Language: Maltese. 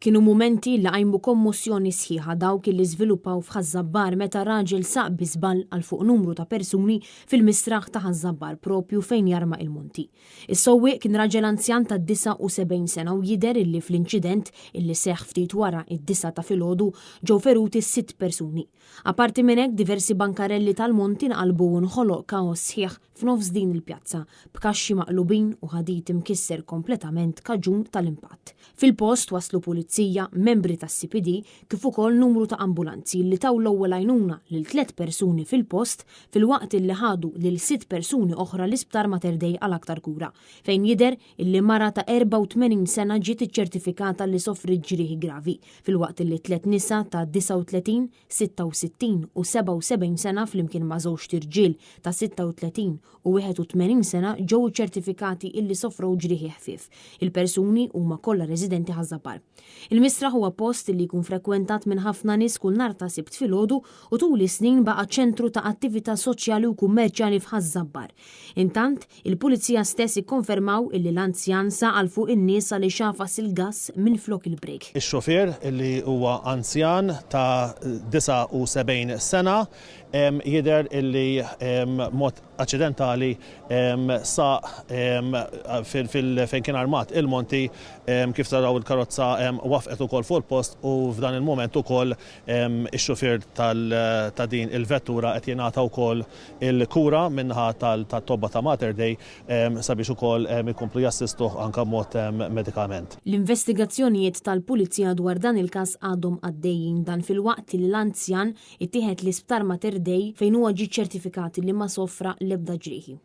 Kienu mumenti li qajmu kommossjoni sħiħa dawk li żviluppaw f'Ħaż-Żabbar meta raġel saq bi żball għal fuq numru ta' persuni fil-mistraħ ta' Ħaż-Żabbar propju fejn jarma il-monti. Is-sewwieq kien raġel anzjan ta' 79 sena u jidher illi fl-inċident illi seħħ ftit wara id-disgħa ta' filgħodu ġew feruti sitt persuni. Apparti minn hekk diversi bankarelli tal-monti nqalbu u nħoloq kaos sħiħ f'nofs din il-pjazza, b'kaxxi maqlubin u ħadid imkisser kompletament kaġun tal-impatt. Fil-post waslu pulizija, membri tas-CPD kif ukoll numru ta' ambulanzi li taw l-ewwel għajnuna lil tliet persuni fil-post filwaqt illi ħadu lil sitt persuni oħra l-Isptar Mater Dei għal aktar kura, fejn jidher illi mara ta' 84 sena ġiet iċċertifikata li sofriet ġrieħi gravi, filwaqt illi tliet nisa ta' 39, 66 u 77 sena flimkien ma' żewġt irġiel ta' 36 u 81 sena ġew iċċertifikati illi sofrew ġrieħi ħfief. Il-persuni huma kollha residenti Ħaż-Żabbar. Il-misraħ huwa post illi jkun frekwentat minn ħafna nies kull nhar ta' Sibt filgħodu u tul is-snin baqa' ċentru ta' attività soċjali u kummerċjali f'Ħaż-Żabbar. Intant, il-Pulizija stess ikkonfermaw illi l-anzjan saq għal fuq in-nies għaliex għafas il-gass minflok il-brejk. Ix-xufier, li huwa anzjan ta' 79 sena, jidher illi b'mod aċċidentali saq fejn kien armat il-monti. Kif taraw, il-karozza wafqet ukoll fuq il-post u f'dan il-mument ukoll ix-xufier ta' din il-vettura qed jingħata wkoll il-kura min-naħa tat-tobba ta' Mater Dei sabiex ukoll ikomplu jassistuh anke b'mod medikament. L-investigazzjonijiet tal-Pulizija dwar dan il-każ għadhom għaddejjin, dan filwaqt li l-anzjan ittieħed l-Isptar Mater Dei fejn huwa ġie ċċertifikat li ma sofra l-ebda ġrieħi.